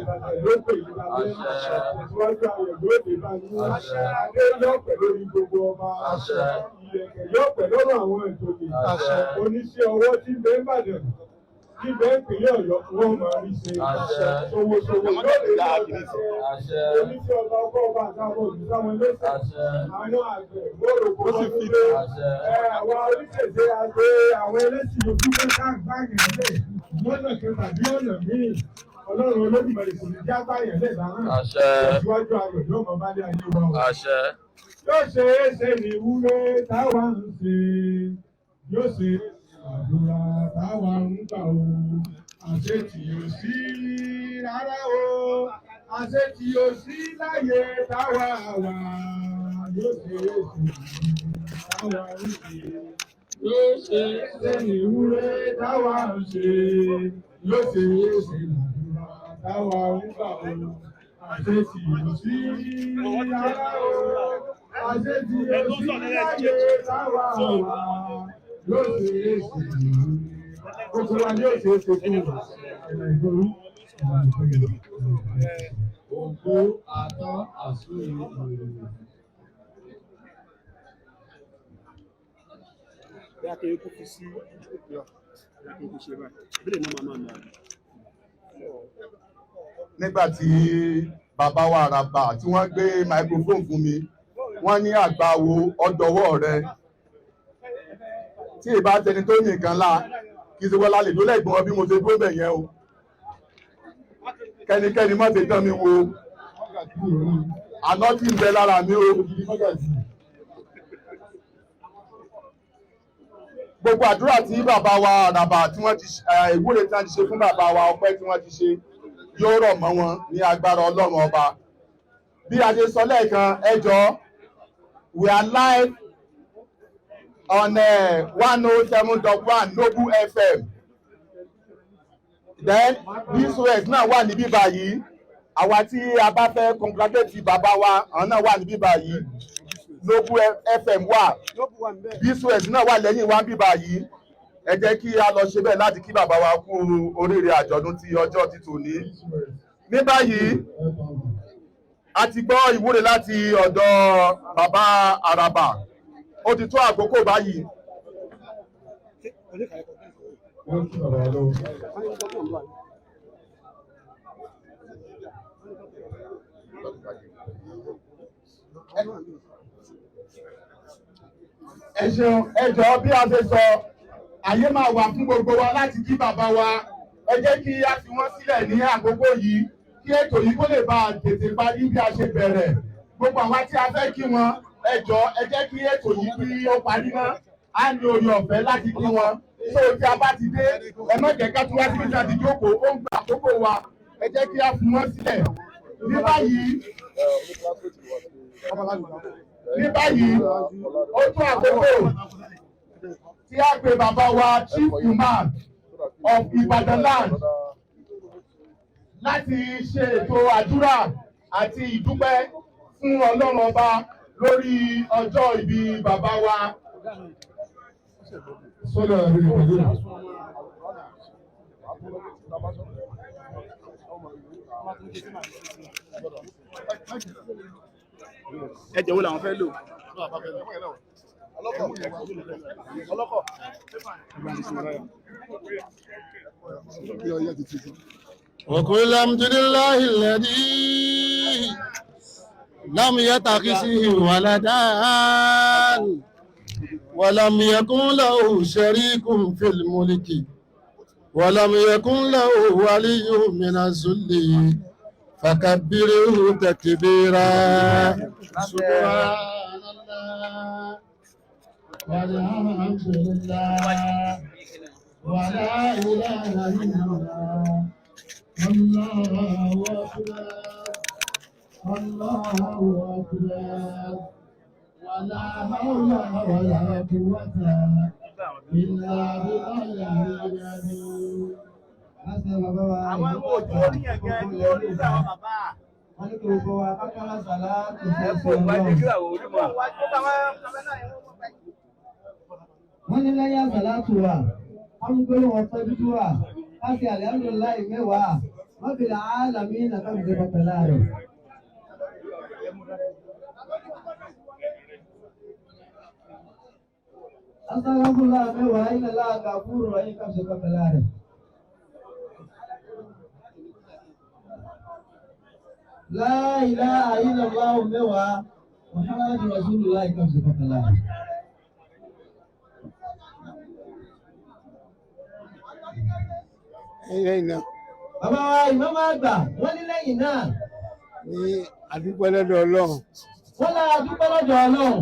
Ìbàdàn ló pè yín lálẹ́. Ìtẹ̀síwájú ayọ̀ ló dé bá yín. Adé yóò pẹ̀ lórí gbogbo ọba. Ìlẹ̀kẹ̀ yóò pẹ̀ lọ́rọ̀ àwọn ìjòyè. Oníṣẹ́ ọwọ́ tí ń bẹ ń Ìbàdàn. Ibẹ̀ ìpínlẹ̀ Ọ̀yọ́ wọ́n máa rí ṣe. Àṣẹ. Ṣòwòṣòwò yóò lè rí ọjà ṣe. Àṣẹ. Oníṣẹ́ ọba ọkọ̀ ọba àtàwọn òṣìṣẹ́ lẹ́sẹ̀. Àṣẹ. Àwọn àgbẹ̀ wọ́n kó wọ́n dúró. Àṣẹ. Ẹ àwọn oníṣẹ̀ṣe àti àwọn ẹlẹ́sìn ojú pé ká gbá yẹn lẹ̀ lọ́nà kan tàbí ọ̀nà míì. Ọlọ́run Olódùmarè kò ní já gbá yẹn lẹ̀ dáná. Àṣẹ. Ìtẹ̀síwájú ayọ̀ yóò mọ bá dé ayé wa o. Àṣẹ. Yóò ṣe é ṣe ní ìwúre táwa ń ṣe. Yóò ṣe é ṣe àdúrà táwa ń gbà o. Àṣẹ tí ò sí rárá o. Àṣẹ tí ò sí láyé táwa wà. Yóò ṣe é ṣe táwa ń ṣe. Yóò ṣe é ṣe ní ìwúre táwa ń ṣe. Yóò ṣe é ṣe àdúrà táwa ń gbà o. Àṣẹ tí ò sí rárá o. Àṣẹ tí ò sí láyé táwa wà. Yóò ṣe é ṣe gbogbo wa ni yóò ṣe é ṣe fún wa. Ẹ̀rọ ìgboro. Ògbó àtọ́ àsúre òòrùn. Bí a kéré kó fi sí bí a kéré kó ṣe báyìí. Ìbílẹ̀ náà máa máa nà. Nígbà tí bàbá wa Àràbà tí wọ́n gbé microphone fún mi, wọ́n ní àgbàwo ọdọwọ́ rẹ. Tí ìbá tẹni tó ní nǹkan lá, kì í ṣe wọ́n lálẹ́ lólẹ̀ ìgbọ̀n bí mo ṣe dúró bẹ̀ yẹn o. Kẹ́nikẹ́ni má ṣe dán mi wò. Àná tí ń bẹ lára mi o. Gbogbo àdúrà tí bàbá wa Àràbà tí wọ́n ti ìwúre tí wọ́n ti ṣe fún bàbá wa, ọpẹ́ tí wọ́n ti ṣe yóò rọ̀ mọ́ wọn ní agbára Ọlọ́run ọba. Bí a ṣe sọ lẹ́ẹ̀kan, ẹ jọ̀ọ́, we are live on 107.1 Noble FM. Then BCOS náà wà níbí báyìí. Àwa tí a bá fẹ́ congratulate bàbá wa, àwọn náà wà níbí báyìí. Noble FM wà, BCOS náà wà lẹ́yìn wa níbí báyìí. Ẹ jẹ́ kí a lọ ṣe bẹ́ẹ̀ láti kí bàbá wa kú oríire àjọ̀dún ti ọjọ́ ti tòní. Ní báyìí, a ti gbọ́ ìwúre láti ọ̀dọ̀ bàbá Àràbà. Ó ti tó àkókò báyìí. Ẹ ṣeun, ẹ jọ̀ọ́, bí a ṣe sọ, àyè máa wà fún gbogbo wa láti kí bàbá wa. Ẹ jẹ́ kí a fi wọ́n sílẹ̀ ní àkókò yìí kí ètò yìí kó lè bá a tètè parí bí a ṣe bẹ̀rẹ̀. Gbogbo àwa tí a fẹ́ kí wọn, ẹ jọ̀ọ́, ẹ jẹ́ kí ètò yìí kí ó parí ná. Á ní oore ọ̀fẹ́ láti kí wọn. Tó tí a bá ti dé, ẹ má jẹ́ ká tún wá síbi tí a ti jókòó, ó ń gba àkókò wa. Ẹ jẹ́ kí a fi wọ́n sílẹ̀. Ní báyìí, ó tún àkókò tí a pe bàbá wa, Chief Imam of Ibadan land, láti ṣe ètò àdúrà àti ìdúpẹ́ fún Ọlọ́run ọba lórí ọjọ́ ìbí bàbá wa. Sọ́dọ̀ àbí ìpàdé. Ẹ̀jẹ̀ wo làwọn fẹ́ lò? Ọlọ́kọ̀. وقل الحمد لله الذي لم يتخذه ولدا ولم يكن له شريك في الملك ولم يكن له ولي من الذل فكبره تكبيرا. سبحان الله والحمد لله ولا إله إلا الله، الله أكبر، الله أكبر، ولا حول ولا قوة إلا بالله العلي. Àwọn ẹ̀wọ̀n òjò oníyàn gan ni ó ní sáwọn bàbá. Wọ́n ní kí gbogbo wa kákàrà sàlá tó Ẹ fẹ́ kó ìwádìí kí àwọn onímọ̀. Wọ́n ní lẹ́yìn àsàlátù wa, wọ́n ń gbólóhùn ọpẹ́ dúdú wa, káṣí alihamudulilayi 10, wọ́n fi là álámì nàkàbí tó pẹ̀lá rẹ̀. Astaghfirullah 10, inna Allaha ghafurur rahim kàbí tó pẹ̀lá rẹ̀. La ilaha illallah mẹ́wàá, Muhammadu Rasulullah káfíńsì kọkànlá. Lẹ́yìn náà. Bàbá wa ìmáàmù àgbà wọ́n ní lẹ́yìn náà. Ní àdúpẹ́ lọ́dọ̀ Ọlọ́run. Wọ́n lára dúpẹ́ lọ́dọ̀ Ọlọ́run.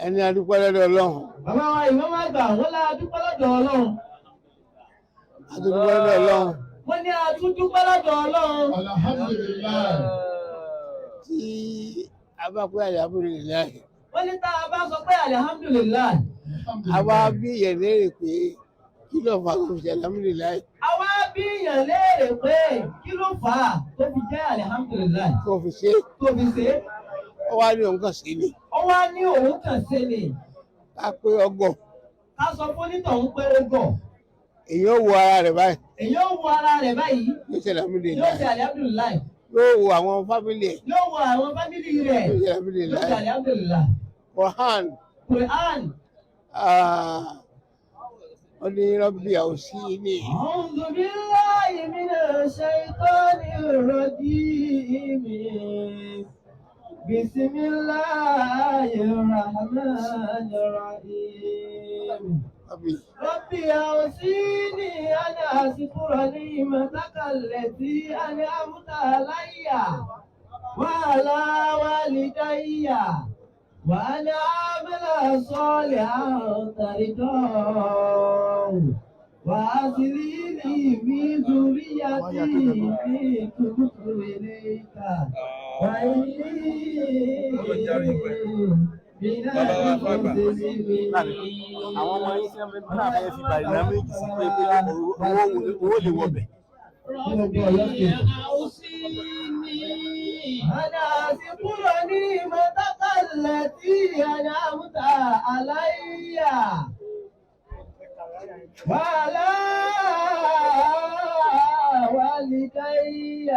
Ẹni àdúpẹ́ lọ́dọ̀ Ọlọ́run. Bàbá wa ìmáàmù àgbà wọ́n lára dúpẹ́ lọ́dọ̀ Ọlọ́run. Àdúpẹ́ lọ́dọ̀ Ọlọ́run. Wọ́n ní a tún dúpẹ́ lọ́dọ̀ Ọlọ́run. Alhamdulillah. Tí a bá pé alhamdulillah. Wọ́n ní tá a bá sọ pé alhamdulillah. A wá bí ìyẹn léèrè pé kí ló fà kó fi ṣe alhamdulillah. Àwa bí èèyàn léèrè pé kí ló fà á tó fi jẹ́ alhamdulillah. Kó fi ṣe. Tó fi ṣe. Ó wá ní òun kàn sí ni. Ó wá ní òun kàn ṣe ni. Ká pé ọgọ́. Ká sọ fún onítọ̀hún pé ó gọ̀. Èyàn ó wo ara rẹ̀ báyìí. Èyàn ó wo ara rẹ̀ báyìí. Yóò ṣe alhamdulillah. Yóò ṣe alhamdulillah. Yóò wo àwọn fámìlì ẹ̀. Yóò wo àwọn fámìlì rẹ̀. Yóò ṣe alhamdulillah. Yóò ṣe alhamdulillah. Quran. Quran. Ó ní Rabbi awsini. أعوذ بالله من الشيطان الرجيم بسم الله الرحمن الرحيم ربي أوصيني أن أشكر نعمتك التي أنعمت علي وعلى والدي وأن أعمل صالحا ترضاه وأصلح لي في ذريتي إني تبت إليك وإني من المسلمين. Àwọn ọmọ yín sẹ́mi náà fẹ́ fi bàrìnà méjì sí pé pé owó lè wọbẹ̀. أنا أشكر نعمتك التي أنعمت علي وعلى والدي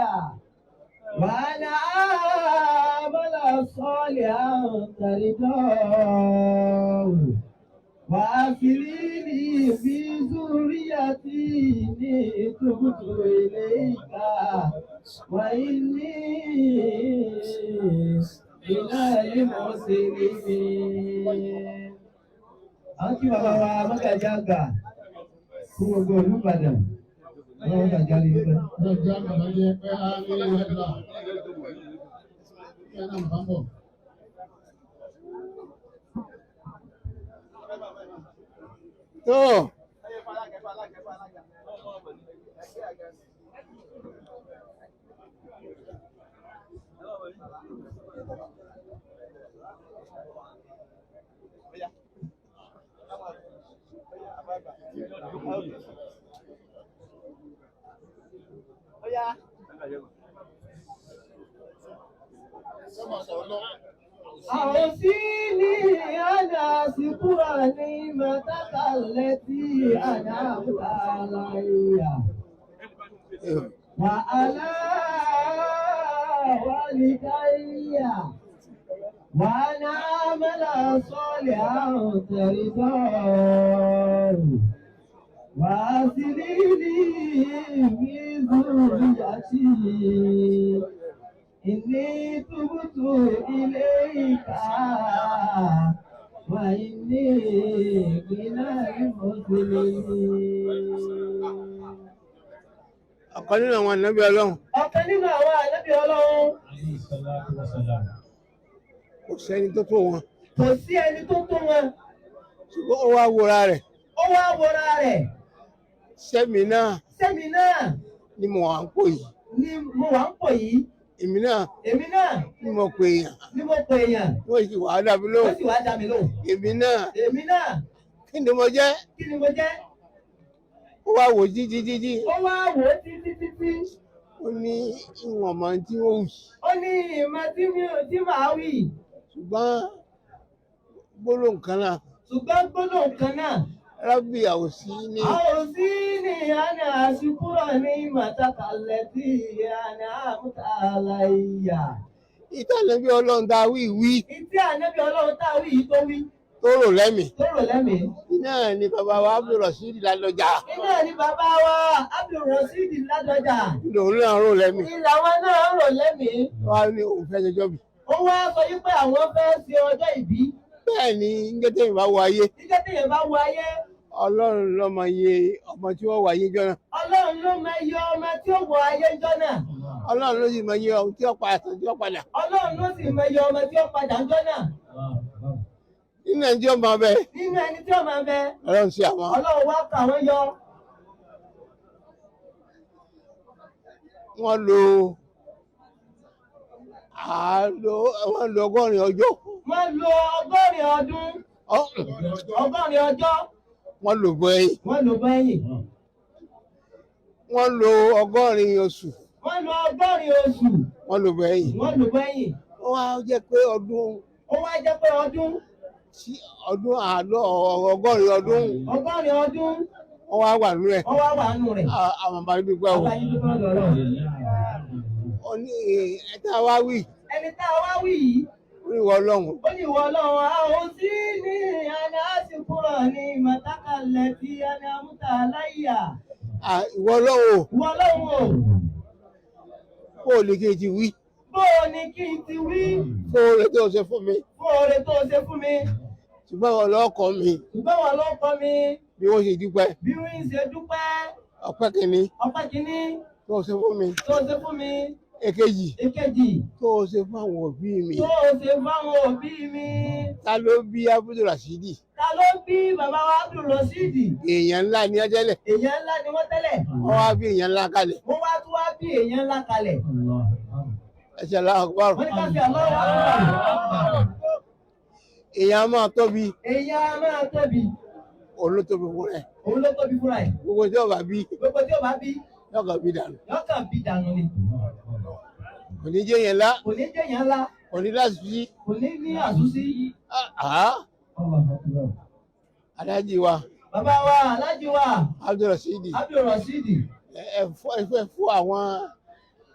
وأن أعمل صالحا ترضاه وأصلح لي في ذريتي إني تبت إليك وإني من المسلمين. Àwọn tí bàbá wa Mọ́gàjí àgbà fún gbogbo ìlú Ìbàdàn, wọ́n mọ́gàjí àlè pẹ́. Ọlọ́run jẹ́ àgbà yẹ pé á ní ìwádìí. Kí ẹ náà bá ń bọ̀. Tó. أوصيني أن أشكر نعمتك التي أنعمت علي وعلى والدي وأن أعمل صالحا ترضاه وأصلح لي في ذريتي إني تبت إليك وإني من المسلمين. Ọ̀kan nínú àwọn ànábì Ọlọ́run. Ọ̀kan nínú àwọn ànábì Ọlọ́run. Kò sẹ́ni tó tó wọn. Kò sí ẹni tó tó wọn. Ṣùgbọ́n ó wá wòra rẹ̀. Ó wá wòra rẹ̀. Sẹ́mi náà. Sẹ́mi náà. Ni mo wà ń pò yìí. Ni mo wà ń pò yìí. Èmi náà. Èmi náà. Ni mo pè èèyàn. Ni mo pè èèyàn. Wọ́n sì wàá dá mi lóhùn. Wọ́n sì wá dá mi lóhùn. Èmi náà. Èmi náà. Kí ni mo jẹ́? Kí ni mo jẹ́? Ó wá wò títí títí. Ó wá wò ó títí títí. Ó ní ìwọ̀n mọ̀ tí ó wù. Ó ní ìmọ̀ tí mi ò tí màá wì. Ṣùgbọ́n gbólóhùn kan náà. Ṣùgbọ́n gbólóhùn kan náà. Rábì àwòsí ní. Àwòsí ni àná àṣìkúrọ̀ ní màtàkàlẹ̀ tí àná àmúta àlàyé. Ìtàn ànábì Ọlọ́run tá a wí wí. Ìtí ànábì Ọlọ́run tá a wí yìí tó wí. Tó rò lẹ́mìí. Tó rò lẹ́mìí. Iná ni bàbá wa Abdulrasheed Ládọjà. Iná ni bàbá wa Abdulrasheed Ládọjà. Lòun náà rò lẹ́mìí. Ìlàwọn náà rò lẹ́mìí. Wọ́n á ní òun fẹ́ jọjọ́ bì. Ó wá sọ yí pé àwọn fẹ́ ṣe ọjọ́ ìbí. Bẹ́ẹ̀ ni níjọ́ téèyàn bá wọ ayé. Níjọ́ téèyàn bá wọ ayé. Ọlọ́run ló mọ iye ọmọ tí wọ́n wọ ayé jọ náà. Ọlọ́run ló mọ iye ọmọ tí ó wọ ayé jọ náà. Ọlọ́run ló sì mọ iye ọmọ tí ó padà tí ó padà. Ọlọ́run ló sì mọ iye ọmọ tí ó padà jọ náà. Nínú ẹni tí ó máa bẹ. Nínú ẹni tí ó máa bẹ. Ọlọ́run sí àwọn. Ọlọ́run wá kà wọ́n yọ. Wọ́n lo wọ́n lo 80 ọjọ́. Wọ́n lo 80 ọdún. 80 ọjọ́. Wọ́n lò bọ́ ẹ̀yìn. Wọ́n lò bọ́ ẹ̀yìn. Wọ́n lo 80 oṣù. Wọ́n lo 80 oṣù. Wọ́n lò bọ́ ẹ̀yìn. Wọ́n lò bọ́ ẹ̀yìn. Ó wá jẹ́ pé ọdún. Ó wá jẹ́ pé ọdún. Tí ọdún àádọ́ 80 ọdún. 80 ọdún. Wọ́n wá wà nínú ẹ̀. Wọ́n wá wà nínú rẹ̀. Àwọn bàbá yìí dúpẹ́ o. Bàbá yìí dúpẹ́ lọ́dọ̀. Ó ní ẹ̀ta wá wí. Ẹni tá a wá wí yìí. Ó ní ìwọ Ọlọ́run. Ó ní ìwọ Ọlọ́run, a ò sí ní àná àsìkúrọ̀ ní ìmọ̀tákàlẹ̀ tí a ní amúta aláìyá. Ìwọ Ọlọ́run o. Ìwọ Ọlọ́run o. Bó o ní kí n ti wí. Bó o ní kí n ti wí. Fún oore tó o ṣe fún mi. Fún oore tó o ṣe fún mi. Ṣùgbọ́n ìwọ ló kọ́ mi. Ṣùgbọ́n ìwọ ló kọ́ mi. Bí wọ́n ṣe dúpẹ́. Bí wọ́n ṣe dúpẹ́. Ọpẹ́ kìíní. Ọpẹ́ kìíní. Tó o ṣe fún mi. Tó o ṣe fún mi. Èkejì. Èkejì. Tó o ṣe fún àwọn òbí mi. Tó o ṣe fún àwọn òbí mi. Ta ló bí Abdulrasheed? Ta ló bí bàbá wa Abdulrasheed? Èèyàn ńlá ni wọ́n tẹ́lẹ̀. Èèyàn ńlá ni wọ́n tẹ́lẹ̀. Wọ́n wá bí èèyàn ńlá kalẹ̀. Wọ́n wá tún wá bí èèyàn ńlá kalẹ̀. Ẹ ṣe Allahu Akbar. Wọ́n ní ká ṣe Allahu Akbar. Èèyàn á máa tóbi. Èèyàn á máa tóbi. Òun ló tóbi fún rẹ̀. Òun ló tóbi fúnra ẹ̀. Gbogbo tí ó bá bí. Gbogbo tí ó bá bí. Yọ̀ọ̀kan bí dànù. Yọ̀ọ̀kan bí dànù ni. Kò ní jẹ́ yẹn ńlá. Kò ní jẹ́ yẹn ńlá. Kò ní láṣùsí. Kò ní ní àṣùsí. Aláàjì wa. Bàbá wa Aláàjì wa. Abdulrasheed. Abdulrasheed. Ẹ fọ́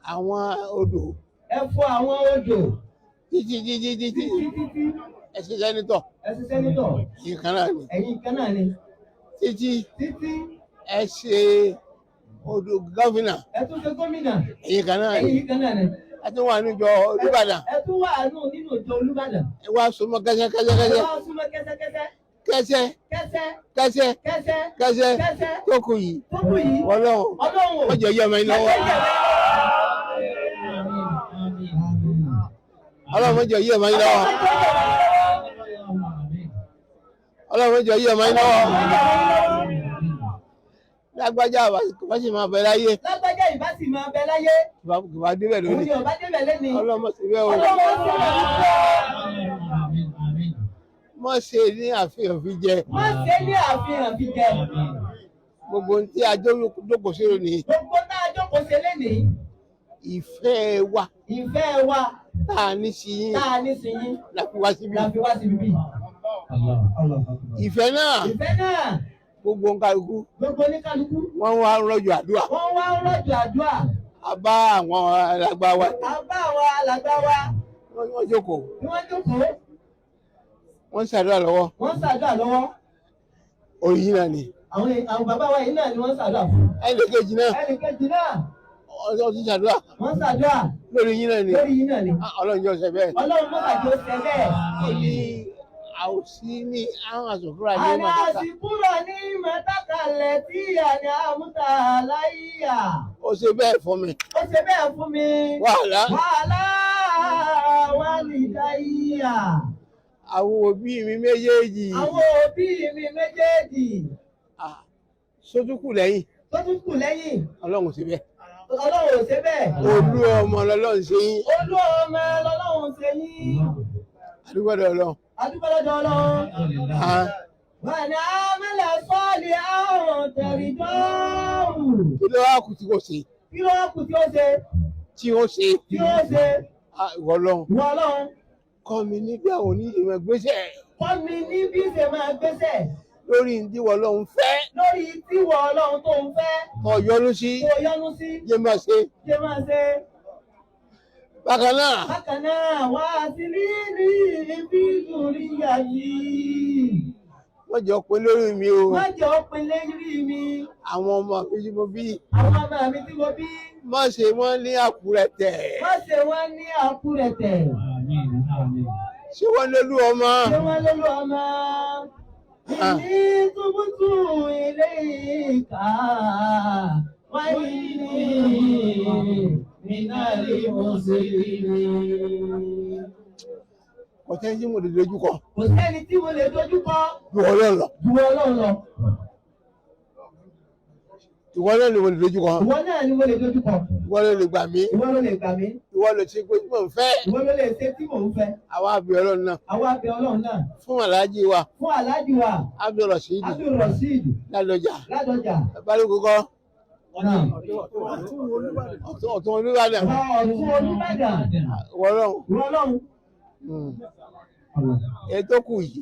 àwọn odò. Ẹ fọ́ àwọn odò. Títí títí títí. Ẹ ṣe sẹ́nitọ̀. Ẹ ṣe sẹ́nitọ̀. Ẹ̀yin kan náà ni. Ẹ̀yin kan náà ni. Títí. Títí. Ẹ ṣe odò gọ́fìnà. Ẹ tún ṣe gómìnà. Ẹ̀yin kan náà ni. Ẹ̀yin kan náà ni. Ẹ tún wà níjọ Olúbàdàn. Ẹ tún wà nínú ìjọ Olúbàdàn. Ẹ wá súnmọ́ kẹ́sẹ́kẹ́sẹ́. Ẹ wá súnmọ́ kẹ́sẹ́kẹ́sẹ́. Kẹ́sẹ́. Kẹ́sẹ́. Kẹ́sẹ́. Kẹ́sẹ́. Kẹ́sẹ́. Kẹ́sẹ́. Tó kù yìí. Tó kù yìí. Ọlọ́run. Ọlọ́run. Wọ́n jẹ́ yẹ́ ọmọ yín lọ́wọ́. Ọlọ́run wọ́n jẹ́ yẹ́ ọmọ yín lọ́wọ́. Ọlọ́run wọ́n jẹ́ yẹ́ ọmọ yín lọ́wọ́. Lágbájá bá sì máa bẹ láyé. Lágbájá ìbá sì máa bẹ láyé. Kìbá débẹ̀ lónìí. Òun ni ọba débẹ̀ lónìí. Ọlọ́run mọ̀ sí bẹ́ẹ̀ o. Ọlọ́run mọ̀ sí bẹ́ẹ̀ o. Mọ̀ ṣe ní àfihàn fi jẹ. Mọ̀ ṣe ní àfihàn fi jẹ. Gbogbo ohun tí a jókòó sí lónìí. Gbogbo tá a jókòó sí lénìí. Ìfẹ́ wa. Ìfẹ́ wa. Tá a ní sí yín. Tá a ní sí yín. La fi wá síbí. La fi wá síbí. Ìfẹ́ náà. Ìfẹ́ náà. Gbogbo oníkálukú. Gbogbo oníkálukú. Wọ́n wá ń rọ̀jò àdúrà. Wọ́n wá ń rọ̀jò àdúrà. A bá àwọn alàgbà wa. A bá àwọn alàgbà wa. Wọ́n jókòó. Wọ́n jókòó. Wọ́n ṣàdúrà lọ́wọ́. Wọ́n ṣàdúrà lọ́wọ́. Oyin náà ni. Àwọn bàbá wa yìí náà ni wọ́n ṣàdúrà fún. Ẹnì kejì náà. Ẹnì kejì náà. Wọ́n tún ṣàdúrà. Wọ́n ṣàdúrà. Lórí yín náà ni. Lórí yín náà ni. Ọlọ́run jọ ṣe bẹ́ẹ̀. Ọlọ́run mọ́tàjọ́ ṣe bẹ́ẹ̀. Ó ní àwòsí ní àwọn àsòkúrà ní Àní màtàkà. àsìkúrò ní màtàkàlẹ̀ tí àní àmúta láyà. Ó ṣe bẹ́ẹ̀ fún mi. Ó ṣe bẹ́ẹ̀ fún mi. Wàhálà. Wàhálà wà ní dáyà. Àwọn òbí mi méjèèjì. Àwọn òbí mi méjèèjì. Sótúkù lẹ́yìn. Sótúkù lẹ́yìn. Ọlọ́run ṣe bẹ́ẹ̀. Ọlọ́run ò ṣe bẹ́ẹ̀. Olú ọmọ lọ́lọ́run ṣe yín. Olú ọmọ lọ́lọ́run ṣe yín. Àdúgbò lọ́lọ́run. Adúpẹ́ lọ́dọ̀ Ọlọ́run. Wàní àmàlà sọ́ọ̀lì àrùn tẹ̀rìdọ́ọ̀mù. Kí ló wá kù tí kò ṣe? Kí ló wá kù tí ó ṣe? Tí ó ṣe. Tí ó ṣe. Ìwọ Ọlọ́run. Ìwọ Ọlọ́run. Kọ́ mi ní bí àwọn oníṣẹ́ máa gbéṣẹ́. Kọ́ mi ní bí ṣe máa gbéṣẹ́. Lórí tí ìwọ Ọlọ́run fẹ́. Lórí tí ìwọ Ọlọ́run tó ń fẹ́. Tó yọ́nú sí. Tó yọ́nú sí. Jẹ́ máa ṣe. Jẹ́ máa ṣe. Bákan náà. Bákan náà, wá sí lílì ibi ìdúríyà yìí. Wọ́n jọ pé lórí mi o. Má jẹ́ ó pin lérí mi. Àwọn ọmọ mi tí mo bí. Àwọn ọmọ mi tí mo bí. Má ṣe wọ́n ní àkúrẹ̀tẹ̀. Má ṣe wọ́n ní àkúrẹ̀tẹ̀. Ṣé wọ́n lólú ọmọ? Ṣé wọ́n lólú ọmọ? Ìní túbútù ilé ìka. Wáyé ní Minali Mùsùlùmí. Kò sẹ́ni tí mo lè dojú kọ. Kò sẹ́ni tí mo lè dojú kọ. Ju Ọlọ́run lọ. Ju Ọlọ́run lọ. Ìwọ náà ni mo lè dojú kọ. Ìwọ náà ni mo lè dojú kọ. Ìwọ ló lè gbà mí. Ìwọ ló lè gbà mí. Ìwọ ló ṣe pé tí mò ń fẹ́. Ìwọ ló lè ṣe tí mò ń fẹ́. Àwa abẹ Ọlọ́run náà. Àwa bẹ Ọlọ́run náà. Fún Àlájì wa. Fún Àlájì wa. Abdul Rasheed. Abdul Rasheed. Ládọjà. Ládọjà. Balógun kọ́. Náà. Ọ̀tún Olúbàdàn. Ọ̀tún Olúbàdàn. Ìwọ Ọlọ́run. Ìwọ Ọlọ́run. Èyí tó kù yìí.